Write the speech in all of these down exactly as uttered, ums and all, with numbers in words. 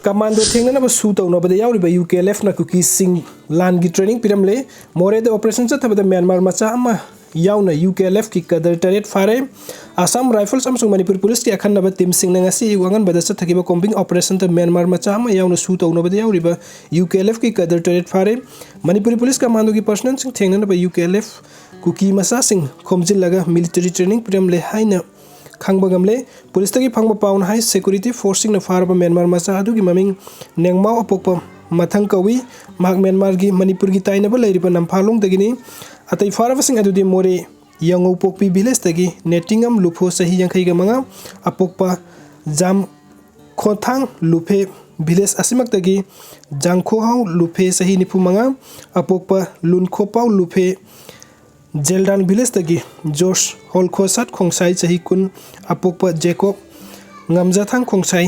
Commando ꯊꯦꯡꯅꯅꯕ ꯁꯨ ꯇꯧꯅꯕꯗ ꯌꯥꯎꯔꯤꯕ U K L ꯑꯦꯐꯅ ꯀꯨꯀꯤꯁꯤꯡ ꯂꯥꯟꯒꯤ ꯇ꯭ꯔꯦꯅꯤꯡ ꯄꯤꯔꯝꯂꯦ꯫ ꯃꯣꯔꯦꯗ ꯑꯣꯄꯔꯦꯁꯟ ꯆꯠꯊꯕꯗ ꯃ꯭ꯌꯥꯟꯃꯥꯔ ꯃꯆꯥ ꯑꯃ ꯌꯥꯎꯅ ꯌꯨ ꯀꯦ ꯑꯦꯜ ꯑꯦꯐꯀꯤ ꯀꯗꯔ ꯇꯔꯦꯠ ꯐꯥꯔꯦ꯫ ꯑꯁꯥꯝ ꯔꯥꯏꯐꯜꯁ ꯑꯃꯁꯨꯡ ꯃꯅꯤꯄꯨꯔ ꯄꯨꯂꯤꯁꯀꯤ ꯑꯈꯟꯅꯕ ꯇꯤꯝꯁꯤꯡꯅ ꯉꯁꯤ ꯑꯌꯨꯛ ꯑꯉꯟꯕꯗ ꯆꯠꯊꯈꯤꯕ ꯀꯣꯝꯕꯤꯡ ꯑꯣꯄꯔꯦꯁꯟꯗ ꯃ꯭ꯌꯥꯟꯃꯥꯔ ꯃꯆꯥ ꯑꯃ ꯌꯥꯎꯅ ꯁꯨ ꯇꯧꯅꯕꯗ ꯌꯥꯎꯔꯤꯕ ꯌꯨ ꯀꯦ ꯑꯦꯜ ꯑꯦꯐꯀꯤ ꯀꯗꯔ ꯇꯔꯦꯠ ꯐꯥꯔꯦ꯫ ꯃꯅꯤꯄꯨꯔꯤ ꯄꯨꯂꯤꯁ ꯀꯃꯥꯟꯗꯣꯒꯤ ꯄꯔꯁꯅꯦꯜꯁꯤꯡ ꯊꯦꯡꯅꯅꯕ ꯌꯨ ꯀꯦ ꯑꯦꯜ ꯑꯦꯐ ꯀꯨꯀꯤ ꯃꯆꯥꯁꯤꯡ ꯈꯣꯝꯖꯤꯜꯂꯒ ꯃꯤꯂꯤꯇꯔꯤ ꯇ꯭ꯔꯦꯅꯤꯡ ꯄꯤꯔꯝꯂꯦ ꯍꯥꯏꯅ ꯈꯪꯕ ꯉꯝꯂꯦ꯫ ꯄꯨꯂꯤꯁꯇꯒꯤ ꯐꯪꯕ ꯄꯥꯎꯅ ꯍꯥꯏ, ꯁꯦꯀ꯭ꯌꯨꯔꯤꯇꯤ ꯐꯣꯔꯁꯁꯤꯡꯅ ꯐꯥꯔꯕ ꯃ꯭ꯌꯥꯟꯃꯥꯔ ꯃꯆꯥ ꯑꯗꯨꯒꯤ ꯃꯃꯤꯡ ꯅꯦꯡꯃꯥꯎ ꯑꯄꯣꯛꯄ ꯃꯊꯪ ꯀꯧꯏ꯫ ꯃꯍꯥꯛ ꯃ꯭ꯌꯥꯟꯃꯥꯔꯒꯤ ꯃꯅꯤꯄꯨꯔꯒꯤ ꯇꯥꯏꯅꯕ ꯂꯩꯔꯤꯕ ꯅꯝꯐꯥꯂꯣꯡꯗꯒꯤꯅꯤ꯫ ꯑꯇꯩ ꯐꯥꯔꯕꯁꯤꯡ ꯑꯗꯨꯗꯤ ꯃꯣꯔꯦ ꯌꯥꯉꯧꯄꯣꯛꯄꯤ ꯚꯤꯂꯦꯖꯇꯒꯤ ꯅꯦꯇꯤꯡꯉꯝ ꯂꯨꯐꯣ ꯆꯍꯤ ꯌꯥꯡꯈꯩꯒ ꯃꯉꯥ ꯑꯄꯣꯛꯄ ꯖꯥꯝ ꯈꯣꯊꯥꯡ ꯂꯨꯐꯦ ꯚꯤꯂꯦꯖ ꯑꯁꯤꯃꯛꯇꯒꯤ ꯖꯥꯡꯈꯣꯍꯥꯎ ꯂꯨꯐꯦ ꯆꯍꯤ ꯅꯤꯐꯨ ꯃꯉꯥ ꯑꯄꯣꯛꯄ ꯂꯨꯟꯈꯣꯄꯥꯎ ꯂꯨꯐꯦ ꯖꯦꯜꯗꯥꯟ ꯚꯤꯂꯦꯖꯇꯒꯤ ꯖꯣꯔꯖ ꯍꯣꯜꯈꯣꯁꯥꯠ ꯈꯣꯡꯁꯥꯏ ꯆꯍꯤ ꯀꯨꯟ ꯑꯄꯣꯛꯄ ꯖꯦꯀꯣꯕ ꯉꯝꯖꯥꯊꯥꯡ ꯈꯣꯡꯁꯥꯏ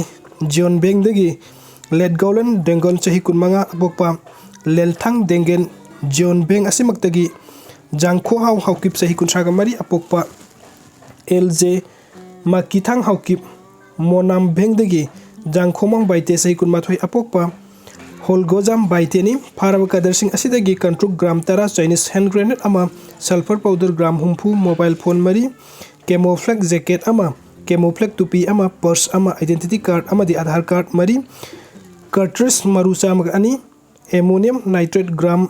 ꯖꯤꯌꯣꯟꯕꯦꯡꯗꯒꯤ ꯂꯦꯠꯒꯧꯂꯟ ꯗꯦꯡꯒꯣꯟ ꯆꯍꯤ ꯀꯨꯟꯃꯉꯥ ꯑꯄꯣꯛꯄ ꯂꯦꯜꯊꯥꯡ ꯗꯦꯡꯒꯦꯟ ꯖꯤꯌꯣꯟꯕꯦꯡ ꯑꯁꯤꯃꯛꯇꯒꯤ ꯖꯥꯡꯈꯣꯍꯥꯎ ꯍꯥꯎꯀꯤꯞ ꯆꯍꯤ ꯀꯨꯟꯊ꯭ꯔꯥꯒ ꯃꯔꯤ ꯑꯄꯣꯛꯄ ꯑꯦꯜ ꯖꯦ ꯃꯥꯀꯤꯊꯥꯡ ꯍꯥꯎꯀꯤꯞ ꯃꯣꯅꯥꯝꯕꯦꯡꯗꯒꯤ ꯖꯥꯡꯈꯣꯃꯥꯡ ꯕꯥꯏꯇꯦ ꯆꯍꯤ ꯀꯨꯟꯃꯥꯊꯣꯏ ꯑꯄꯣꯛꯄ ꯍꯣꯜꯒꯣꯖꯥꯝ ꯕꯥꯏꯇꯦꯅꯤ꯫ ꯐꯥꯔꯕ ꯀꯗꯔꯁꯤꯡ ꯑꯁꯤꯗꯒꯤ ꯀꯟꯇ꯭ꯔꯨꯛ ꯒ꯭ꯔꯥꯝ ꯇꯔꯥ, ꯆꯥꯏꯅꯤꯁ ꯍꯦꯟ ꯒ꯭ꯔꯦꯅꯦꯗ ꯑꯃ, ꯁꯜꯐꯔ ꯄꯥꯎꯗꯔ ꯒ꯭ꯔꯥꯝ ꯍꯨꯝꯐꯨ, ꯃꯣꯕꯥꯏꯜ ꯐꯣꯟ ꯃꯔꯤ, ꯀꯦꯃꯣꯐ꯭ꯂꯦꯛ ꯖꯦꯀꯦꯠ ꯑꯃ, ꯀꯦꯃꯣꯐ꯭ꯂꯦꯛ ꯇꯨꯄꯤ ꯑꯃ, ꯄꯔꯁ ꯑꯃ, ꯑꯥꯏꯗꯦꯟꯇꯤꯇꯤ ꯀꯥꯔꯗ ꯑꯃꯗꯤ ꯑꯙꯥꯔ ꯀꯥꯔꯗ ꯃꯔꯤ, ꯀꯥꯔꯇ꯭ꯔꯤꯖ ꯃꯔꯨ ꯆꯥꯝꯃꯒ ꯑꯅꯤ, ꯑꯦꯃꯣꯅꯤꯌꯝ ꯅꯥꯏꯇ꯭ꯔꯦꯠ ꯒ꯭ꯔꯥꯝ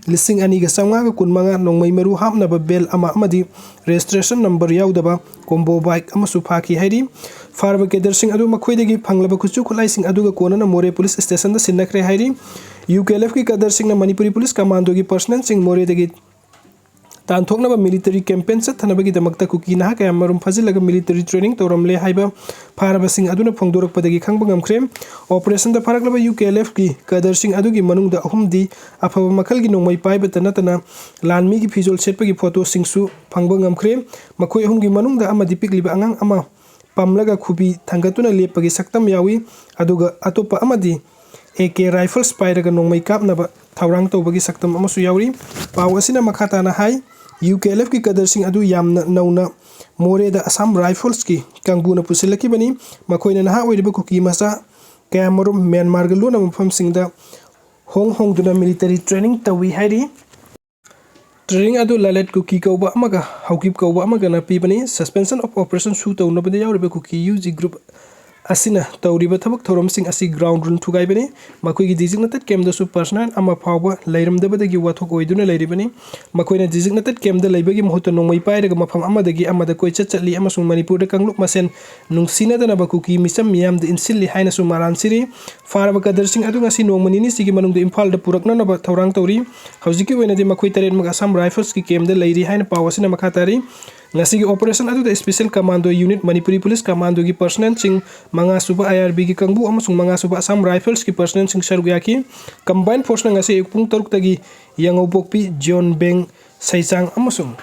ꯂꯤꯁꯤꯡ ꯑꯅꯤꯒ ꯆꯥꯝꯃꯉꯥꯒ ꯀꯨꯟꯃꯉꯥ, ꯅꯣꯡꯃꯩ ꯃꯔꯨ ꯍꯥꯞꯅꯕ ꯕꯦꯜ ꯑꯃ ꯑꯃꯗꯤ ꯔꯦꯖꯤꯁꯇ꯭ꯔꯦꯁꯟ ꯅꯝꯕꯔ ꯌꯥꯎꯗꯕ ꯀꯣꯝꯕꯣ ꯕꯥꯏꯛ ꯑꯃꯁꯨ ꯐꯥꯈꯤ ꯍꯥꯏꯔꯤ꯫ ꯐꯥꯔꯕ ꯀꯦꯗꯔꯁꯤꯡ ꯑꯗꯨ ꯃꯈꯣꯏꯗꯒꯤ ꯐꯪꯂꯕ ꯈꯨꯠꯁꯨ ꯈꯨꯠꯂꯥꯏꯁꯤꯡ ꯑꯗꯨꯒ ꯀꯣꯟꯅꯅ ꯃꯣꯔꯦ ꯄꯨꯂꯤꯁ ꯁ꯭ꯇꯦꯁꯟꯗ ꯁꯤꯟꯅꯈ꯭ꯔꯦ ꯍꯥꯏꯔꯤ꯫ ꯌꯨ ꯀꯦ ꯑꯦꯜ ꯑꯦꯐꯀꯤ ꯀꯗꯔꯁꯤꯡꯅ ꯃꯅꯤꯄꯨꯔꯤ ꯄꯨꯂꯤꯁ ꯀꯃꯥꯟꯗꯣꯒꯤ ꯄꯔꯁꯅꯦꯜꯁꯤꯡ ꯃꯣꯔꯦꯗꯒꯤ ꯇꯥꯟꯊꯣꯛꯅꯕ ꯃꯤꯂꯤꯇꯔꯤ ꯀꯦꯝꯄꯦꯟ ꯆꯠꯊꯅꯕꯒꯤꯗꯃꯛꯇ ꯀꯨꯀꯤ ꯅꯍꯥ ꯀꯌꯥ ꯃꯔꯨꯝ ꯐꯥꯖꯤꯜꯂꯒ ꯃꯤꯂꯤꯇꯔꯤ ꯇ꯭ꯔꯦꯅꯤꯡ ꯇꯧꯔꯝꯂꯦ ꯍꯥꯏꯕ ꯐꯥꯔꯕꯁꯤꯡ ꯑꯗꯨꯅ ꯐꯣꯡꯗꯣꯔꯛꯄꯗꯒꯤ ꯈꯪꯕ ꯉꯝꯈ꯭ꯔꯦ꯫ ꯑꯣꯄꯔꯦꯁꯟꯗ ꯐꯥꯔꯛꯂꯕ ꯌꯨ ꯀꯦ ꯑꯦꯜ ꯑꯦꯐꯀꯤ ꯀꯗꯔꯁꯤꯡ ꯑꯗꯨꯒꯤ ꯃꯅꯨꯡꯗ ꯑꯍꯨꯝꯗꯤ ꯑꯐꯕ ꯃꯈꯜꯒꯤ ꯅꯣꯡꯃꯩ ꯄꯥꯏꯕꯇ ꯅꯠꯇꯅ ꯂꯥꯟꯃꯤꯒꯤ ꯐꯤꯖꯣꯜ ꯁꯦꯠꯄꯒꯤ ꯐꯣꯇꯣꯁꯤꯡꯁꯨ ꯐꯪꯕ ꯉꯝꯈ꯭ꯔꯦ꯫ ꯃꯈꯣꯏ ꯑꯍꯨꯝꯒꯤ ꯃꯅꯨꯡꯗ ꯑꯃꯗꯤ ꯄꯤꯛꯂꯤꯕ ꯑꯉꯥꯡ ꯑꯃ ꯄꯝꯂꯒ ꯈꯨꯕꯤ ꯊꯥꯡꯒꯠꯇꯨꯅ ꯂꯦꯞꯄꯒꯤ ꯁꯛꯇꯝ ꯌꯥꯎꯏ, ꯑꯗꯨꯒ ꯑꯇꯣꯞꯄ ꯑꯃꯗꯤ ꯑꯦ ꯀꯦ ꯔꯥꯏꯐꯜꯁ ꯄꯥꯏꯔꯒ ꯅꯣꯡꯃꯩ ꯀꯥꯞꯅꯕ ꯊꯧꯔꯥꯡ ꯇꯧꯕꯒꯤ ꯁꯛꯇꯝ ꯑꯃꯁꯨ ꯌꯥꯎꯔꯤ꯫ ꯄꯥꯎ ꯑꯁꯤꯅ ꯃꯈꯥ ꯇꯥꯅ ꯍꯥꯏ, ꯌꯨ ꯀꯦ ꯑꯦꯜ ꯑꯦꯐꯀꯤ ꯀꯗꯔꯁꯤꯡ ꯑꯗꯨ ꯌꯥꯝꯅ ꯅꯧꯅ ꯃꯣꯔꯦꯗ ꯑꯁꯥꯝ ꯔꯥꯏꯐꯜꯁꯀꯤ ꯀꯥꯡꯕꯨꯅ ꯄꯨꯁꯤꯜꯂꯛꯈꯤꯕꯅꯤ꯫ ꯃꯈꯣꯏꯅ ꯅꯍꯥ ꯑꯣꯏꯔꯤꯕ ꯀꯨꯀꯤ ꯃꯆꯥ ꯀꯌꯥꯃꯔꯨꯝ ꯃ꯭ꯌꯥꯟꯃꯥꯔꯒ ꯂꯣꯟꯅꯕ ꯃꯐꯝꯁꯤꯡꯗ ꯍꯣꯡ ꯍꯣꯡꯗꯨꯅ ꯃꯤꯂꯤꯇꯔꯤ ꯇ꯭ꯔꯦꯅꯤꯡ ꯇꯧꯏ ꯍꯥꯏꯔꯤ꯫ ꯇ꯭ꯔꯦꯅꯤꯡ ꯑꯗꯨ ꯂꯥꯂꯦꯠ ꯀꯨꯀꯤ ꯀꯧꯕ ꯑꯃꯒ ꯍꯧꯒꯤꯞ ꯀꯧꯕ ꯑꯃꯒꯅ ꯄꯤꯕꯅꯤ꯫ Suspension of Operation ꯁꯨ ꯇꯧꯅꯕꯗ ꯌꯥꯎꯔꯤꯕ ꯀꯨꯀꯤ ꯌꯨ ꯖꯤ ꯒ꯭ꯔꯨꯞ ꯑꯁꯤꯅ ꯇꯧꯔꯤꯕ ꯊꯕꯛ ꯊꯧꯔꯝꯁꯤꯡ ꯑꯁꯤ ꯒ꯭ꯔꯥꯎꯟ ꯔꯨꯜ ꯊꯨꯒꯥꯏꯕꯅꯤ꯫ ꯃꯈꯣꯏꯒꯤ ꯗꯤꯖꯤꯛꯅꯦꯇꯦꯠ ꯀꯦꯝꯗꯁꯨ ꯄꯔꯁꯅꯦꯜ ꯑꯃ ꯐꯥꯎꯕ ꯂꯩꯔꯝꯗꯕꯗꯒꯤ ꯋꯥꯊꯣꯛ ꯑꯣꯏꯗꯨꯅ ꯂꯩꯔꯤꯕꯅꯤ꯫ ꯃꯈꯣꯏꯅ ꯗꯤꯖꯤꯛꯅꯦꯇꯦꯠ ꯀꯦꯝꯗ ꯂꯩꯕꯒꯤ ꯃꯍꯨꯠꯇ ꯅꯣꯡꯃꯩ ꯄꯥꯏꯔꯒ ꯃꯐꯝ ꯑꯃꯗꯒꯤ ꯑꯃꯗ ꯀꯣꯏꯆꯠ ꯆꯠꯂꯤ ꯑꯃꯁꯨꯡ ꯃꯅꯤꯄꯨꯔꯗ ꯀꯥꯡꯂꯨꯞ ꯃꯁꯦꯟ ꯅꯨꯡꯁꯤꯅꯗꯅꯕ ꯀꯨꯀꯤ ꯃꯤꯆꯝ ꯃꯤꯌꯥꯝꯗ ꯏꯟꯁꯤꯜꯂꯤ ꯍꯥꯏꯅꯁꯨ ꯃꯔꯥꯟ ꯁꯤꯔꯤ꯫ ꯐꯥꯔꯕ ꯀꯗꯔꯁꯤꯡ ꯑꯗꯨ ꯉꯁꯤ ꯅꯣꯡꯃ ꯅꯤꯅꯤꯁꯤꯒꯤ ꯃꯅꯨꯡꯗ ꯏꯝꯐꯥꯜꯗ ꯄꯨꯔꯛꯅꯅꯕ ꯊꯧꯔꯥꯡ ꯇꯧꯔꯤ꯫ ꯍꯧꯖꯤꯛꯀꯤ ꯑꯣꯏꯅꯗꯤ ꯃꯈꯣꯏ ꯇꯔꯦꯠꯃꯛ ꯑꯁꯥꯝ ꯔꯥꯏꯐꯜꯁꯀꯤ ꯀꯦꯝꯗ ꯂꯩꯔꯤ ꯍꯥꯏꯅ ꯄꯥꯎ ꯑꯁꯤꯅ ꯃꯈꯥ ꯇꯥꯔꯤ꯫ ꯉꯁꯤꯒꯤ ꯑꯣꯄꯔꯦꯁꯟ ꯑꯗꯨꯗ special commando unit, Manipuri police ꯀꯃꯥꯟꯗꯣꯒꯤ ꯄꯔꯁꯅꯦꯜꯁꯤꯡ, ꯃꯉꯥꯁꯨꯕ ꯑꯥꯏ ꯑꯥꯔ ꯕꯤꯒꯤ ꯀꯥꯡꯕꯨ ꯑꯃꯁꯨꯡ ꯃꯉꯥꯁꯨꯕ ꯑꯁꯥꯝ ꯔꯥꯏꯐꯜꯁꯀꯤ ꯄꯔꯁꯅꯦꯜꯁꯤꯡ ꯁꯔꯨꯛ ꯌꯥꯈꯤ꯫ ꯀꯝꯕꯥꯏꯟ ꯐꯣꯔꯁꯅ ꯉꯁꯤ ꯑꯌꯨꯛ ꯄꯨꯡ ꯇꯔꯨꯛꯇꯒꯤ ꯌꯥꯉꯧꯄꯣꯛꯄꯤ, ꯖꯤꯌꯣꯟꯕꯦꯡ, ꯁꯩꯆꯥꯡ ꯑꯃꯁꯨꯡ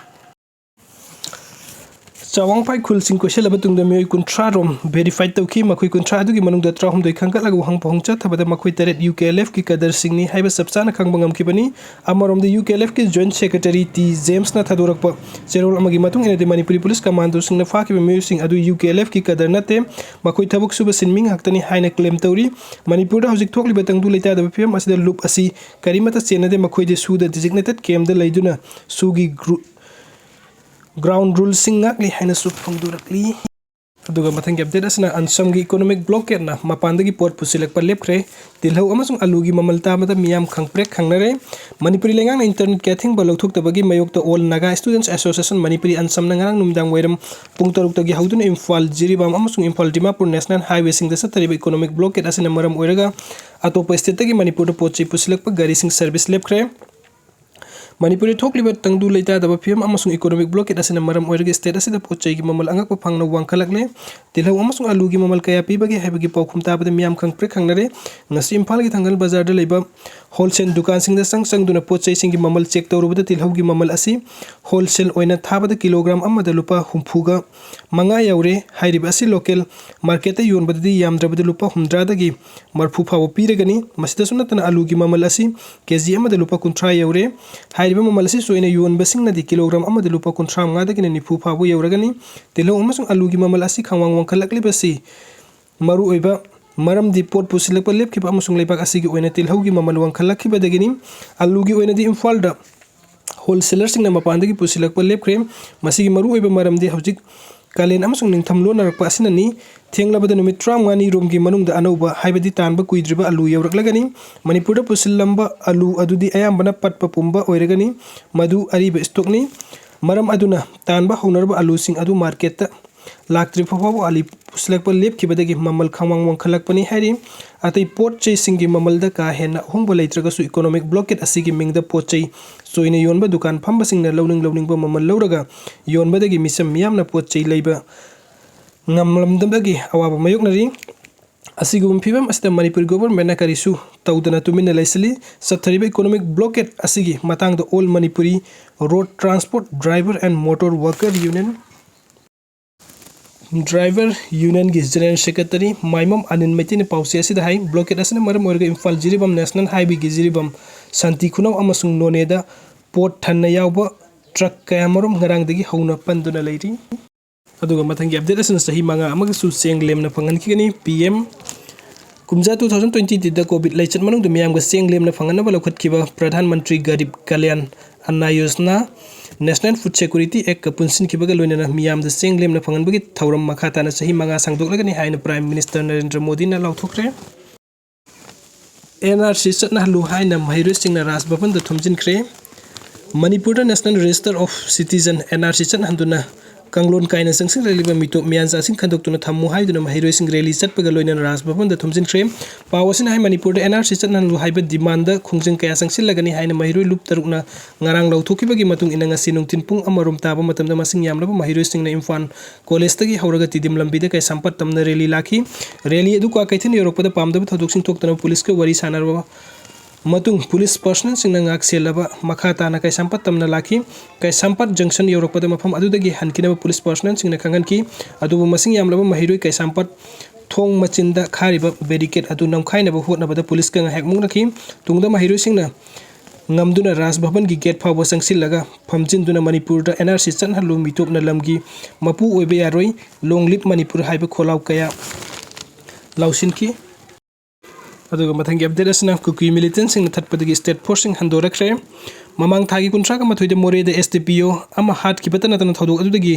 ꯆꯥꯋꯥꯡꯐꯥꯏ ꯈꯨꯜꯁꯤꯡ ꯀꯣꯏꯁꯤꯜꯂꯕ ꯇꯨꯡꯗ ꯃꯤꯑꯣꯏ ꯀꯨꯟꯊ꯭ꯔꯥ ꯔꯣꯝ ꯚꯦꯔꯤꯐꯥꯏ ꯇꯧꯈꯤ꯫ ꯃꯈꯣꯏ ꯀꯨꯟꯊ꯭ꯔꯥ ꯑꯗꯨꯒꯤ ꯃꯅꯨꯡꯗ ꯇꯔꯥꯍꯨꯝꯗꯣꯏ ꯈꯟꯒꯠꯂꯒ ꯋꯥꯍꯪ ꯄꯥꯎꯍꯪ ꯆꯠꯊꯕꯗ ꯃꯈꯣꯏ ꯇꯔꯦꯠ ꯌꯨ ꯀꯦ ꯑꯦꯜ ꯑꯦꯐꯀꯤ ꯀꯗꯔꯁꯤꯡꯅꯤ ꯍꯥꯏꯕ ꯆꯞ ꯆꯥꯅ ꯈꯪꯕ ꯉꯝꯈꯤꯕꯅꯤ꯫ ꯑꯃꯔꯣꯝꯗ ꯌꯨ ꯀꯦ ꯑꯦꯜ ꯑꯦꯐꯀꯤ ꯖꯣꯏꯟꯠ ꯁꯦꯀ꯭ꯔꯦꯇꯔꯤ ꯇꯤ ꯖꯦꯝꯁꯅ ꯊꯥꯗꯣꯔꯛꯄ ꯆꯦꯔꯣꯜ ꯑꯃꯒꯤ ꯃꯇꯨꯡ ꯏꯟꯅꯗꯤ ꯃꯅꯤꯄꯨꯔꯤ ꯄꯨꯂꯤꯁ ꯀꯃꯥꯟꯗꯣꯁꯤꯡꯅ ꯐꯥꯈꯤꯕ ꯃꯤꯑꯣꯏꯁꯤꯡ ꯑꯗꯨ ꯌꯨ ꯀꯦ ꯑꯦꯜ ꯑꯦꯐꯀꯤ ꯀꯗꯔ ꯅꯠꯇꯦ, ꯃꯈꯣꯏ ꯊꯕꯛ ꯁꯨꯕ ꯁꯤꯟꯃꯤ ꯉꯥꯛꯇꯅꯤ ꯍꯥꯏꯅ ꯀ꯭ꯂꯦꯝ ꯇꯧꯔꯤ꯫ ꯃꯅꯤꯄꯨꯔꯗ ꯍꯧꯖꯤꯛ ꯊꯣꯛꯂꯤꯕ ꯇꯪꯗꯨ ꯂꯩꯇꯥꯗꯕ ꯐꯤꯕꯝ ꯑꯁꯤꯗ ꯂꯨꯞ ꯑꯁꯤ ꯀꯔꯤꯃꯠꯇ ꯆꯦꯟꯅꯗꯦ꯫ ꯃꯈꯣꯏꯗꯤ ꯁꯨꯗ ꯗꯤꯖꯤꯛꯅꯦꯇꯦꯠ ꯀꯦꯝꯗ ꯂꯩꯗꯨꯅ ꯁꯨꯒꯤ ꯒ꯭ꯔꯨ-, ꯒ꯭ꯔꯥꯎꯟ ꯔꯨꯜꯁꯤꯡ ꯉꯥꯛꯂꯤ ꯍꯥꯏꯅꯁꯨ ꯐꯣꯡꯗꯣꯔꯛꯂꯤ꯫ ꯑꯗꯨꯒ ꯃꯊꯪꯒꯤ ꯑꯞꯗꯦꯠ ꯑꯁꯤꯅ ꯑꯟꯁꯝꯒꯤ ꯏꯀꯣꯅꯣꯃꯤꯛ ꯕ꯭ꯂꯣꯀꯦꯠꯅ ꯃꯄꯥꯟꯗꯒꯤ ꯄꯣꯠ ꯄꯨꯁꯤꯜꯂꯛꯄ ꯂꯦꯞꯈ꯭ꯔꯦ꯫ ꯇꯤꯜꯍꯧ ꯑꯃꯁꯨꯡ ꯑꯂꯨꯒꯤ ꯃꯃꯜ ꯇꯥꯕꯗ ꯃꯤꯌꯥꯝ ꯈꯪꯄ꯭ꯔꯦꯛ ꯈꯪꯅꯔꯦ꯫ ꯃꯅꯤꯄꯨꯔꯤ ꯂꯩꯉꯥꯛꯅ ꯏꯟꯇꯔꯅꯦꯠꯀꯤ ꯑꯊꯤꯡꯕ ꯂꯧꯊꯣꯛꯇꯕꯒꯤ ꯃꯥꯌꯣꯛꯇ All Naga Students Association Manipuri ꯑꯟꯁꯝꯅ ꯉꯔꯥꯡ ꯅꯨꯃꯤꯗꯥꯡ ꯋꯥꯏꯔꯝ ꯄꯨꯡ ꯇꯔꯨꯛꯇꯒꯤ ꯍꯧꯗꯨꯅ ꯏꯝꯐꯥꯜ ꯖꯤꯔꯤꯕꯥꯝ ꯑꯃꯁꯨꯡ ꯏꯝꯐꯥꯜ ꯗꯤꯃꯥꯄꯨꯔ ꯅꯦꯁꯅꯦꯜ ꯍꯥꯏꯋꯦꯁꯤꯡꯗ ꯆꯠꯊꯔꯤꯕ ꯏꯀꯣꯅꯣꯃꯤꯛ ꯕ꯭ꯂꯣꯀꯦꯠ ꯑꯁꯤꯅ ꯃꯔꯝ ꯑꯣꯏꯔꯒ ꯑꯇꯣꯞꯄ ꯁ꯭ꯇꯦꯠꯇꯒꯤ ꯃꯅꯤꯄꯨꯔꯗ ꯄꯣꯠ ꯆꯩ ꯄꯨꯁꯤꯜꯂꯛꯄ ꯒꯥꯔꯤꯁꯤꯡ ꯁꯔꯚꯤꯁ ꯂꯦꯞꯈ꯭ꯔꯦ꯫ ꯃꯅꯤꯄꯨꯔꯗ ꯊꯣꯛꯂꯤꯕ ꯇꯪꯗꯨ ꯂꯩꯇꯥꯗꯕ ꯐꯤꯕꯝ ꯑꯃꯁꯨꯡ ꯏꯀꯣꯅꯣꯃꯤꯛ ꯕ꯭ꯂꯣꯀꯦꯠ ꯑꯁꯤꯅ ꯃꯔꯝ ꯑꯣꯏꯔꯒ ꯁ꯭ꯇꯦꯠ ꯑꯁꯤꯗ ꯄꯣꯠ ꯆꯩꯒꯤ ꯃꯃꯜ ꯑꯉꯛꯄ ꯐꯪꯅ ꯋꯥꯡꯈꯠꯂꯛꯂꯦ꯫ ꯇꯤꯜꯍꯧ ꯑꯃꯁꯨꯡ ꯑꯂꯨꯒꯤ ꯃꯃꯜ ꯀꯌꯥ ꯄꯤꯕꯒꯦ ꯍꯥꯏꯕꯒꯤ ꯄꯥꯎꯈꯨꯝ ꯇꯥꯕꯗ ꯃꯤꯌꯥꯝ ꯈꯪꯄ꯭ꯔꯦꯛ ꯈꯪꯅꯔꯦ꯫ ꯉꯁꯤ ꯏꯝꯐꯥꯜꯒꯤ ꯊꯥꯡꯒꯜ ꯕꯖꯥꯔꯗ ꯂꯩꯕ ꯍꯣꯜꯁꯦꯜ ꯗꯨꯀꯥꯟꯁꯤꯡꯗ ꯆꯪ ꯆꯪꯗꯨꯅ ꯄꯣꯠ ꯆꯩꯁꯤꯡꯒꯤ ꯃꯃꯜ ꯆꯦꯛ ꯇꯧꯔꯨꯕꯗ ꯇꯤꯜꯍꯧꯒꯤ ꯃꯃꯜ ꯑꯁꯤ ꯍꯣꯜꯁꯦꯜ ꯑꯣꯏꯅ ꯊꯥꯕꯗ ꯀꯤꯂꯣꯒ꯭ꯔꯥꯝ ꯑꯃꯗ ꯂꯨꯄꯥ ꯍꯨꯝꯐꯨꯒ ꯃꯉꯥ ꯌꯧꯔꯦ꯫ ꯍꯥꯏꯔꯤꯕ ꯑꯁꯤ ꯂꯣꯀꯦꯜ ꯃꯥꯔꯀꯦꯠꯇ ꯌꯣꯟꯕꯗꯗꯤ ꯌꯥꯝꯗ꯭ꯔꯕꯗ ꯂꯨꯄꯥ ꯍꯨꯝꯗ꯭ꯔꯥꯗꯒꯤ ꯃꯔꯐꯨ ꯐꯥꯎꯕ ꯄꯤꯔꯒꯅꯤ꯫ ꯃꯁꯤꯗꯁꯨ ꯅꯠꯇꯅ ꯑꯂꯨꯒꯤ ꯃꯃꯜ ꯑꯁꯤ ꯀꯦ ꯖꯤ ꯑꯃꯗ ꯂꯨꯄꯥ ꯀꯨꯟꯊ꯭ꯔꯥ ꯌꯧꯔꯦ꯫ ꯍꯥꯏꯔꯤꯕ ꯃꯃꯜ ꯑꯁꯤ ꯆꯣꯏꯅ ꯌꯣꯟꯕꯁꯤꯡꯅꯗꯤ ꯀꯤꯂꯣꯒ꯭ꯔꯥꯝ ꯑꯃꯗ ꯂꯨꯄꯥ ꯀꯨꯟꯊ꯭ꯔꯥ ꯃꯉꯥꯗꯒꯤꯅ ꯅꯤꯐꯨ ꯐꯥꯎꯕ ꯌꯧꯔꯒꯅꯤ꯫ ꯇꯤꯜꯍꯧ ꯑꯃꯁꯨꯡ ꯑꯂꯨꯒꯤ ꯃꯃꯜ ꯑꯁꯤ ꯈꯪꯋꯥꯡ ꯋꯥꯡꯈꯠꯂꯛꯂꯤꯕꯁꯤ ꯃꯔꯨꯑꯣꯏꯕ ꯃꯔꯝꯗꯤ ꯄꯣꯠ ꯄꯨꯁꯤꯜꯂꯛꯄ ꯂꯦꯞꯈꯤꯕ ꯑꯃꯁꯨꯡ ꯂꯩꯕꯥꯛ ꯑꯁꯤꯒꯤ ꯑꯣꯏꯅ ꯇꯤꯜꯍꯧꯒꯤ ꯃꯃꯜ ꯋꯥꯡꯈꯠꯂꯛꯈꯤꯕꯗꯒꯤꯅꯤ꯫ ꯑꯂꯨꯒꯤ ꯑꯣꯏꯅꯗꯤ ꯏꯝꯐꯥꯜꯗ wholesalerꯁꯤꯡꯅ ꯃꯄꯥꯟꯗꯒꯤ ꯄꯨꯁꯤꯜꯂꯛꯄ ꯂꯦꯞꯈ꯭ꯔꯦ꯫ ꯃꯁꯤꯒꯤ ꯃꯔꯨꯑꯣꯏꯕ ꯃꯔꯝꯗꯤ ꯍꯧꯖꯤꯛ ꯀꯥꯂꯦꯟ ꯑꯃꯁꯨꯡ ꯅꯤꯡꯊꯝ ꯂꯣꯟꯅꯔꯛꯄ ꯑꯁꯤꯅꯅꯤ꯫ ꯊꯦꯡꯂꯕꯗ ꯅꯨꯃꯤꯠ ꯇꯔꯥꯃꯉꯥꯅꯤ ꯔꯣꯝꯒꯤ ꯃꯅꯨꯡꯗ ꯑꯅꯧꯕ, ꯍꯥꯏꯕꯗꯤ ꯇꯥꯟꯕ ꯀꯨꯏꯗ꯭ꯔꯤꯕ ꯑꯂꯨ ꯌꯧꯔꯛꯂꯒꯅꯤ꯫ ꯃꯅꯤꯄꯨꯔꯗ ꯄꯨꯁꯤꯜꯂꯝꯕ ꯑꯂꯨ ꯑꯗꯨꯗꯤ ꯑꯌꯥꯝꯕꯅ ꯄꯠꯄ ꯄꯨꯝꯕ ꯑꯣꯏꯔꯒꯅꯤ꯫ ꯃꯗꯨ ꯑꯔꯤꯕ stockꯅꯤ꯫ ꯃꯔꯝ ꯑꯗꯨꯅ ꯇꯥꯟꯕ ꯍꯧꯅꯔꯕ ꯑꯂꯨꯁꯤꯡ ꯑꯗꯨ marketꯇ ꯂꯥꯛꯇ꯭ꯔꯤꯕ ꯐꯥꯎꯕ ꯑꯂꯨ ꯄꯨꯁꯤꯜꯂꯛꯄ ꯂꯦꯞꯈꯤꯕꯗꯒꯤ ꯃꯃꯜ ꯈꯪꯋꯥꯡ ꯋꯥꯡꯈꯠꯂꯛꯄꯅꯤ ꯍꯥꯏꯔꯤ꯫ ꯑꯇꯩ ꯄꯣꯠ ꯆꯩꯁꯤꯡꯒꯤ ꯃꯃꯜꯗ ꯀꯥ ꯍꯦꯟꯅ ꯑꯍꯣꯡꯕ ꯂꯩꯇ꯭ꯔꯒꯁꯨ economic blockade ꯑꯁꯤꯒꯤ ꯃꯤꯡꯗ ꯄꯣꯠ ꯆꯩ ꯆꯣꯏꯅ ꯌꯣꯟꯕ ꯗꯨꯀꯥꯟ ꯐꯝꯕꯁꯤꯡꯅ ꯂꯧꯅꯤꯡ ꯂꯧꯅꯤꯡꯕ ꯃꯃꯜ ꯂꯧꯔꯒ ꯌꯣꯟꯕꯗꯒꯤ ꯃꯤꯆꯝ ꯃꯤꯌꯥꯝꯅ ꯄꯣꯠ ꯆꯩ ꯂꯩꯕ ꯉꯝꯂꯝꯗꯕꯒꯤ ꯑꯋꯥꯕ ꯃꯥꯌꯣꯛꯅꯔꯤ꯫ ꯑꯁꯤꯒꯨꯝꯕ ꯐꯤꯕꯝ ꯑꯁꯤꯗ ꯃꯅꯤꯄꯨꯔ governmentꯅ ꯀꯔꯤꯁꯨ ꯇꯧꯗꯅ ꯇꯨꯃꯤꯟꯅ ꯂꯩꯁꯤꯜꯂꯤ꯫ ꯆꯠꯊꯔꯤꯕ economic blockade ꯑꯁꯤꯒꯤ ꯃꯇꯥꯡꯗ All Manipuri Road Transport Driver and Motor Worker Union, Driver Unionꯒꯤ General Secretary ꯃꯥꯏꯃꯝ Anil ꯃꯩꯇꯩꯅ ꯄꯥꯎꯆꯦ ꯑꯁꯤꯗ ꯍꯥꯏ, blockade ꯑꯁꯤꯅ ꯃꯔꯝ ꯑꯣꯏꯔꯒ ꯏꯝꯐꯥꯜ ꯖꯤꯔꯤꯕꯥꯝ National Highwayꯒꯤ ꯖꯤꯔꯤꯕꯥꯝ ꯁꯥꯟꯇꯤ ꯈꯨꯅꯧ ꯑꯃꯁꯨꯡ ꯅꯣꯅꯦꯗ ꯄꯣꯠ ꯊꯟꯅ ꯌꯥꯎꯕ truck ꯀꯌꯥꯃꯔꯨꯝ ꯉꯔꯥꯡꯗꯒꯤ ꯍꯧꯅ ꯄꯟꯗꯨꯅ ꯂꯩꯔꯤ꯫ ꯑꯗꯨꯒ ꯃꯊꯪꯒꯤ update ꯑꯁꯤꯅ ꯆꯍꯤ ꯃꯉꯥ ꯑꯃꯒꯤꯁꯨ ꯆꯦꯡ ꯂꯦꯝꯅ ꯐꯪꯍꯟꯈꯤꯒꯅꯤ꯫ P M ꯀꯨꯝꯖꯥ two thousand twenty threeꯗ COVID ꯂꯩꯆꯠ ꯃꯅꯨꯡꯗ ꯃꯤꯌꯥꯝꯒ ꯆꯦꯡ ꯂꯦꯝꯅ ꯐꯪꯍꯟꯅꯕ ꯂꯧꯈꯠꯈꯤꯕ Pradhan Mantri Garib Kalyan ꯑꯟꯅ Yojana, National Food Security Actꯀ ꯄꯨꯟꯁꯤꯟꯈꯤꯕꯒ ꯂꯣꯏꯅꯅ ꯃꯤꯌꯥꯝꯗ ꯆꯦꯡ ꯂꯦꯝꯅ ꯐꯪꯍꯟꯕꯒꯤ ꯊꯧꯔꯝ ꯃꯈꯥ ꯇꯥꯅ ꯆꯍꯤ ꯃꯉꯥ ꯁꯥꯡꯗꯣꯛꯂꯒꯅꯤ ꯍꯥꯏꯅ Prime Minister ꯅꯔꯦꯟꯗ꯭ꯔ ꯃꯣꯗꯤꯅ ꯂꯥꯎꯊꯣꯛꯈ꯭ꯔꯦ꯫ N R C ꯆꯠꯅꯍꯜꯂꯨ ꯍꯥꯏꯅ ꯃꯍꯩꯔꯣꯏꯁꯤꯡꯅ ꯔꯥꯖ ꯚꯕꯟꯗ ꯊꯣꯝꯖꯤꯟꯈ꯭ꯔꯦ꯫ ꯃꯅꯤꯄꯨꯔꯗ National Register of Citizen, N R C ꯆꯠꯅꯍꯟꯗꯨꯅ ꯀꯥꯡꯂꯣꯟ ꯀꯥꯏꯅ ꯆꯪꯁꯤꯜꯂꯛꯂꯤꯕ ꯃꯤꯇꯣꯞ ꯃꯤꯌꯥꯟꯆꯥꯁꯤꯡ ꯈꯟꯗꯣꯛꯇꯨꯅ ꯊꯝꯃꯨ ꯍꯥꯏꯗꯨꯅ ꯃꯍꯩꯔꯣꯏꯁꯤꯡ rally ꯆꯠꯄꯒ ꯂꯣꯏꯅꯅ ꯔꯥꯖ ꯚꯕꯟꯗ ꯊꯣꯝꯖꯤꯟꯈ꯭ꯔꯦ꯫ ꯄꯥꯎ ꯑꯁꯤꯅ ꯍꯥꯏ, ꯃꯅꯤꯄꯨꯔꯗ N R C ꯆꯠꯅꯍꯜꯂꯨ ꯍꯥꯏꯕ demandꯗ ꯈꯣꯡꯖꯪ ꯀꯌꯥ ꯆꯪꯁꯤꯜꯂꯒꯅꯤ ꯍꯥꯏꯅ ꯃꯍꯩꯔꯣꯏ ꯂꯨꯞ ꯇꯔꯨꯛꯅ ꯉꯔꯥꯡ ꯂꯧꯊꯣꯛꯈꯤꯕꯒꯤ ꯃꯇꯨꯡ ꯏꯟꯅ, ꯉꯁꯤ ꯅꯨꯡꯊꯤꯜ ꯄꯨꯡ ꯑꯃ ꯔꯣꯝ ꯇꯥꯕ ꯃꯇꯝꯗ ꯃꯁꯤꯡ ꯌꯥꯝꯂꯕ ꯃꯍꯩꯔꯣꯏꯁꯤꯡꯅ ꯏꯝꯐꯥꯜ ꯀꯣꯂꯦꯖꯇꯒꯤ ꯍꯧꯔꯒ ꯇꯤꯗꯤꯝ ꯂꯝꯕꯤꯗ ꯀꯩꯁꯥꯝꯄꯥꯠ ꯇꯝꯅ rally ꯂꯥꯛꯈꯤ꯫ Rally ꯑꯗꯨ ꯀ꯭ꯋꯥꯀꯩꯊꯦꯜ ꯌꯧꯔꯛꯄꯗ ꯄꯥꯝꯗꯕ ꯊꯧꯗꯣꯛꯁꯤꯡ ꯊꯣꯛꯇꯅꯕ ꯄꯨꯂꯤꯁꯀ ꯋꯥꯔꯤ ꯁꯥꯟꯅꯔꯕ ꯃꯇꯨꯡ ꯄꯨꯂꯤꯁ personnelꯁꯤꯡꯅ ꯉꯥꯛ ꯁꯦꯜꯂꯕ ꯃꯈꯥ ꯇꯥꯅ ꯀꯩꯁꯥꯝꯄꯥꯠ ꯇꯝꯅ ꯂꯥꯛꯈꯤ꯫ ꯀꯩꯁꯥꯝꯄꯥꯠ junction ꯌꯧꯔꯛꯄꯗ ꯃꯐꯝ ꯑꯗꯨꯗꯒꯤ ꯍꯟꯈꯤꯅꯕ ꯄꯨꯂꯤꯁ personnelꯁꯤꯡꯅ ꯈꯪꯍꯟꯈꯤ꯫ ꯑꯗꯨꯕꯨ ꯃꯁꯤꯡ ꯌꯥꯝꯂꯕ ꯃꯍꯩꯔꯣꯏ ꯀꯩꯁꯥꯝꯄꯥꯠ ꯊꯣꯡ ꯃꯆꯤꯟꯗ ꯈꯥꯔꯤꯕ barricade ꯑꯗꯨ ꯅꯝꯈꯥꯏꯅꯕ ꯍꯣꯠꯅꯕꯗ ꯄꯨꯂꯤꯁꯀ ꯉꯥꯏꯍꯥꯛ ꯃꯨꯛꯅꯈꯤ꯫ ꯇꯨꯡꯗ ꯃꯍꯩꯔꯣꯏꯁꯤꯡꯅ ꯉꯝꯗꯨꯅ ꯔꯥꯖ ꯚꯕꯟꯒꯤ gate ꯐꯥꯎꯕ ꯆꯪꯁꯤꯜꯂꯒ ꯐꯝꯖꯤꯟꯗꯨꯅ ꯃꯅꯤꯄꯨꯔꯗ N R C ꯆꯠꯍꯜꯂꯨ, ꯃꯤꯇꯣꯞꯅ ꯂꯝꯒꯤ ꯃꯄꯨ ꯑꯣꯏꯕ ꯌꯥꯔꯣꯏ, Long Live Manipur ꯍꯥꯏꯕ ꯈꯣꯜꯂꯥꯎ ꯀꯌꯥ ꯂꯧꯁꯤꯟꯈꯤ꯫ ꯑꯗꯨꯒ ꯃꯊꯪꯒꯤ ꯑꯞꯗꯦꯠ ꯑꯁꯤꯅ ꯀꯨꯀꯤ ꯃꯤꯂꯤꯇꯦꯟꯁꯤꯡꯅ ꯊꯠꯄꯗꯒꯤ ꯁ꯭ꯇꯦꯠ ꯐꯣꯔꯁꯁꯤꯡ ꯍꯟꯗꯣꯔꯛꯈ꯭ꯔꯦ꯫ ꯃꯃꯥꯡ ꯊꯥꯒꯤ ꯀꯨꯟꯊ꯭ꯔꯥꯒ ꯃꯥꯊꯣꯏꯗ ꯃꯣꯔꯦꯗ ꯑꯦꯁ ꯗꯤ ꯄꯤ ꯑꯣ ꯑꯃ ꯍꯥꯠꯈꯤꯕꯇ ꯅꯠꯇꯅ ꯊꯧꯗꯣꯛ ꯑꯗꯨꯗꯒꯤ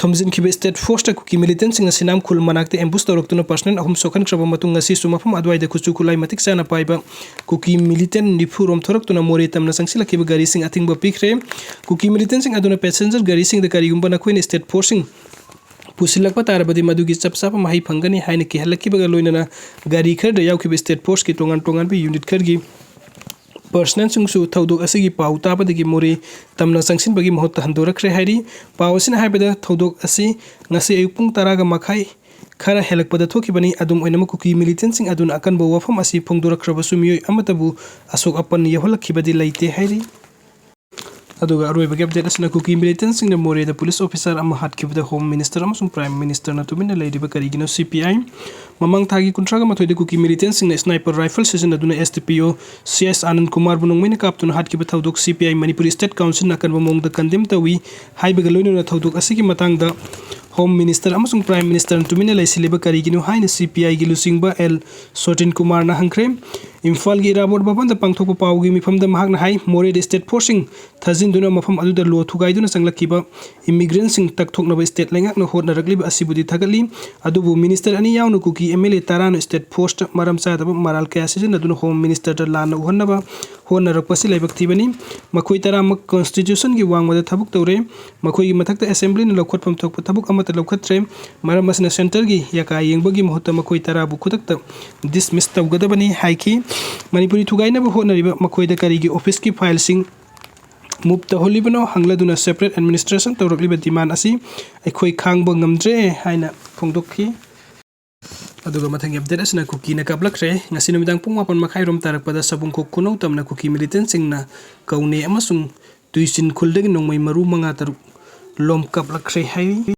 ꯊꯣꯝꯖꯤꯟꯈꯤꯕ ꯁ꯭ꯇꯦꯠ ꯐꯣꯔꯁꯇ ꯀꯨꯀꯤ ꯃꯤꯂꯤꯇꯦꯟꯁꯤꯡꯅ ꯁꯤꯅꯥꯝ ꯈꯨꯜ ꯃꯅꯥꯛꯇ ꯑꯦꯝꯕꯨꯁ ꯇꯧꯔꯛꯇꯨꯅ ꯄꯔꯁꯅꯦꯜ ꯑꯍꯨꯝ ꯁꯣꯛꯍꯟꯈ꯭ꯔꯕ ꯃꯇꯨꯡ ꯉꯁꯤꯁꯨ ꯃꯐꯝ ꯑꯗꯨꯋꯥꯏꯗ ꯀꯨꯆꯨ ꯈꯨꯠꯂꯥꯏ ꯃꯇꯤꯛ ꯆꯥꯅ ꯄꯥꯏꯕ ꯀꯨꯀꯤ ꯃꯤꯂꯤꯇꯦꯟ ꯅꯤꯐꯨ ꯔꯣꯝ ꯊꯣꯔꯛꯇꯨꯅ ꯃꯣꯔꯦ ꯇꯝꯅ ꯆꯪꯁꯤꯜꯂꯛꯈꯤꯕ ꯒꯥꯔꯤꯁꯤꯡ ꯑꯊꯤꯡꯕ ꯄꯤꯈ꯭ꯔꯦ꯫ ꯀꯨꯀꯤ ꯃꯤꯂꯤꯇꯦꯟꯁꯤꯡ ꯑꯗꯨꯅ ꯄꯦꯁꯦꯟꯖꯔ ꯒꯥꯔꯤꯁꯤꯡꯗ ꯀꯔꯤꯒꯨꯝꯕ ꯅꯈꯣꯏꯅ ꯁ꯭ꯇꯦꯠ ꯐꯣꯔꯁꯁꯤꯡ ꯄꯨꯁꯤꯜꯂꯛꯄ ꯇꯥꯔꯕꯗꯤ ꯃꯗꯨꯒꯤ ꯆꯞ ꯆꯥꯕ ꯃꯍꯩ ꯐꯪꯒꯅꯤ ꯍꯥꯏꯅ ꯀꯤꯍꯜꯂꯛꯈꯤꯕꯒ ꯂꯣꯏꯅꯅ ꯒꯥꯔꯤ ꯈꯔꯗ ꯌꯥꯎꯈꯤꯕ ꯁ꯭ꯇꯦꯠ ꯐꯣꯔꯁꯀꯤ ꯇꯣꯉꯥꯟ ꯇꯣꯉꯥꯟꯕ ꯌꯨꯅꯤꯠ ꯈꯔꯒꯤ ꯄꯔꯁꯅꯦꯜꯁꯤꯡꯁꯨ ꯊꯧꯗꯣꯛ ꯑꯁꯤꯒꯤ ꯄꯥꯎ ꯇꯥꯕꯗꯒꯤ ꯃꯣꯔꯦ ꯇꯝꯅ ꯆꯪꯁꯤꯟꯕꯒꯤ ꯃꯍꯨꯠꯇ ꯍꯟꯗꯣꯔꯛꯈ꯭ꯔꯦ ꯍꯥꯏꯔꯤ꯫ ꯄꯥꯎ ꯑꯁꯤꯅ ꯍꯥꯏꯕꯗ ꯊꯧꯗꯣꯛ ꯑꯁꯤ ꯉꯁꯤ ꯑꯌꯨꯛ ꯄꯨꯡ ꯇꯔꯥꯒ ꯃꯈꯥꯏ ꯈꯔ ꯍꯦꯜꯂꯛꯄꯗ ꯊꯣꯛꯈꯤꯕꯅꯤ꯫ ꯑꯗꯨꯝ ꯑꯣꯏꯅꯃꯛ ꯀꯨꯀꯤ ꯃꯤꯂꯤꯇꯦꯟꯁꯤꯡ ꯑꯗꯨꯅ ꯑꯀꯟꯕ ꯋꯥꯐꯝ ꯑꯁꯤ ꯐꯣꯡꯗꯣꯔꯛꯈ꯭ꯔꯕꯁꯨ ꯃꯤꯑꯣꯏ ꯑꯃꯠꯇꯕꯨ ꯑꯁꯣꯛ ꯑꯄꯟ ꯌꯧꯍꯜꯂꯛꯈꯤꯕꯗꯤ ꯂꯩꯇꯦ ꯍꯥꯏꯔꯤ꯫ ꯑꯗꯨꯒ ꯑꯔꯣꯏꯕꯒꯤ ꯑꯞꯗꯦꯠ ꯑꯁꯤꯅ ꯀꯨꯀꯤ ꯃꯤꯂꯤꯇꯦꯟꯁꯤꯡꯅ ꯃꯣꯔꯦꯗ ꯄꯨꯂꯤꯁ ꯑꯣꯐꯤꯁꯥꯔ ꯑꯃ ꯍꯥꯠꯈꯤꯕꯗ ꯍꯣꯝ ꯃꯤꯅꯤꯁꯇꯔ ꯑꯃꯁꯨꯡ ꯄ꯭ꯔꯥꯏꯝ ꯃꯤꯅꯤꯁꯇꯔꯅ ꯇꯨꯃꯤꯟꯅ ꯂꯩꯔꯤꯕ ꯀꯔꯤꯒꯤꯅꯣ? ꯁꯤ ꯄꯤ ꯑꯥꯏ꯫ ꯃꯃꯥꯡ ꯊꯥꯒꯤ ꯀꯨꯟꯊ꯭ꯔꯥꯒ ꯃꯥꯊꯣꯏꯗ ꯀꯨꯀꯤ ꯃꯤꯂꯤꯇꯦꯟꯁꯤꯡꯅ ꯁ꯭ꯅꯥꯏꯄꯔ ꯔꯥꯏꯐꯜ ꯁꯤꯖꯤꯟꯅꯗꯨꯅ ꯑꯦꯁ ꯗꯤ ꯄꯤ ꯑꯣ ꯁꯤ ꯑꯦꯁ ꯑꯅꯟ ꯀꯨꯃꯥꯔꯕꯨ ꯅꯣꯡꯃꯩꯅ ꯀꯥꯞꯇꯨꯅ ꯍꯥꯠꯈꯤꯕ ꯊꯧꯗꯣꯛ ꯁꯤ ꯄꯤ ꯑꯥꯏ ꯃꯅꯤꯄꯨꯔ ꯁ꯭ꯇꯦꯠ ꯀꯥꯎꯟꯁꯤꯜꯅ ꯑꯀꯟꯕ ꯃꯑꯣꯡꯗ ꯀꯟꯗꯦꯝ ꯇꯧꯏ ꯍꯥꯏꯕꯒ ꯂꯣꯏꯅꯅ ꯊꯧꯗꯣꯛ ꯑꯁꯤꯒꯤ ꯃꯇꯥꯡꯗ ꯍꯣꯝ ꯃꯤꯅꯤꯁꯇꯔ ꯑꯃꯁꯨꯡ ꯄ꯭ꯔꯥꯏꯝ ꯃꯤꯅꯤꯁꯇꯔꯅ ꯇꯨꯃꯤꯟꯅ ꯂꯩꯁꯤꯜꯂꯤꯕ ꯀꯔꯤꯒꯤꯅꯣ ꯍꯥꯏꯅ ꯁꯤ ꯄꯤ ꯑꯥꯏꯒꯤ ꯂꯨꯆꯤꯡꯕ ꯑꯦꯜ ꯁꯣꯇꯤꯟ ꯀꯨꯃꯥꯔꯅ ꯍꯪꯈ꯭ꯔꯦ꯫ ꯏꯝꯐꯥꯜꯒꯤ ꯏꯔꯥꯕꯣꯠ ꯚꯕꯟꯗ ꯄꯥꯡꯊꯣꯛꯄ ꯄꯥꯎꯒꯤ ꯃꯤꯐꯝꯗ ꯃꯍꯥꯛꯅ ꯍꯥꯏ, ꯃꯣꯔꯦꯗ ꯁ꯭ꯇꯦꯠ ꯐꯣꯔꯁꯁꯤꯡ ꯊꯥꯖꯤꯟꯗꯨꯅ ꯃꯐꯝ ꯑꯗꯨꯗ ꯂꯣ ꯊꯨꯒꯥꯏꯗꯨꯅ ꯆꯪꯂꯛꯈꯤꯕ ꯏꯃꯤꯒ꯭ꯔꯦꯟꯁꯤꯡ ꯇꯛꯊꯣꯛꯅꯕ ꯁ꯭ꯇꯦꯠ ꯂꯩꯉꯥꯛꯅ ꯍꯣꯠꯅꯔꯛꯂꯤꯕ ꯑꯁꯤꯕꯨꯗꯤ ꯊꯥꯒꯠꯂꯤ꯫ ꯑꯗꯨꯕꯨ ꯃꯤꯅꯤꯁꯇꯔ ꯑꯅꯤ ꯌꯥꯎꯅ ꯀꯨꯀꯤ ꯑꯦꯝ ꯑꯦꯜ ꯑꯦ ꯇꯔꯥꯅ ꯁ꯭ꯇꯦꯠ ꯐꯣꯔꯁꯇ ꯃꯔꯝ ꯆꯥꯗꯕ ꯃꯔꯥꯜ ꯀꯌꯥ ꯁꯤꯖꯤꯟꯅꯗꯨꯅ ꯍꯣꯝ ꯃꯤꯅꯤꯁꯇꯔꯗ ꯂꯥꯟꯅ ꯎꯍꯟꯅꯕ ꯍꯣꯠꯅꯔꯛꯄꯁꯤ ꯂꯥꯏꯕꯛ ꯊꯤꯕꯅꯤ꯫ ꯃꯈꯣꯏ ꯇꯔꯥꯃꯛ ꯀꯣꯟꯁꯇꯤꯇ꯭ꯌꯨꯁꯟꯒꯤ ꯋꯥꯡꯃꯗ ꯊꯕꯛ ꯇꯧꯔꯦ꯫ ꯃꯈꯣꯏꯒꯤ ꯃꯊꯛꯇ ꯑꯦꯁꯦꯝꯕ꯭ꯂꯤꯅ ꯂꯧꯈꯠꯐꯝ ꯊꯣꯛꯄ ꯊꯕꯛ ꯑꯃꯠꯇ ꯂꯧꯈꯠꯇ꯭ꯔꯦ꯫ ꯃꯔꯝ ꯑꯁꯤꯅ ꯁꯦꯟꯇꯔꯒꯤ ꯌꯥꯀꯥ ꯌꯦꯡꯕꯒꯤ ꯃꯍꯨꯠꯇ ꯃꯈꯣꯏ ꯇꯔꯥꯕꯨ ꯈꯨꯗꯛꯇ ꯗꯤꯁꯃꯤꯁ ꯇꯧꯒꯗꯕꯅꯤ ꯍꯥꯏꯈꯤ꯫ ꯃꯅꯤꯄꯨꯔꯤ ꯊꯨꯒꯥꯏꯅꯕ ꯍꯣꯠꯅꯔꯤꯕ ꯃꯈꯣꯏꯗ ꯀꯔꯤꯒꯤ ꯑꯣꯐꯤꯁꯀꯤ ꯐꯥꯏꯜꯁꯤꯡ ꯃꯨꯞ ꯇꯧꯍꯜꯂꯤꯕꯅꯣ ꯍꯪꯂꯗꯨꯅ ꯁꯦꯄꯔꯦꯠ ꯑꯦꯗꯃꯤꯅꯤꯁꯇ꯭ꯔꯦꯁꯟ ꯇꯧꯔꯛꯂꯤꯕ ꯗꯤꯃꯥꯟ ꯑꯁꯤ ꯑꯩꯈꯣꯏ ꯈꯥꯡꯕ ꯉꯝꯗ꯭ꯔꯦ ꯍꯥꯏꯅ ꯐꯣꯡꯗꯣꯛꯈꯤ꯫ ꯑꯗꯨꯒ ꯃꯊꯪꯒꯤ ꯑꯞꯗꯦꯠ ꯑꯁꯤꯅ ꯀꯨꯀꯤꯅ ꯀꯥꯞꯂꯛꯈ꯭ꯔꯦ꯫ ꯉꯁꯤ ꯅꯨꯃꯤꯗꯥꯡ ꯄꯨꯡ ꯃꯥꯄꯟ ꯃꯈꯥꯏꯔꯣꯝ ꯇꯥꯔꯛꯄꯗ ꯁꯕꯨꯡꯈꯣꯛ ꯈꯨꯅꯧ ꯇꯝꯅ ꯀꯨꯀꯤ ꯃꯤꯂꯤꯇꯦꯟꯁꯤꯡꯅ ꯀꯧꯅꯦ ꯑꯃꯁꯨꯡ ꯇꯨꯏꯆꯤꯟ ꯈꯨꯜꯗꯒꯤ ꯅꯣꯡꯃꯩ ꯃꯔꯨ ꯃꯉꯥ ꯇꯔꯨꯛ ꯂꯣꯝ ꯀꯥꯞꯂꯛꯈ꯭ꯔꯦ ꯍꯥꯏꯔꯤ꯫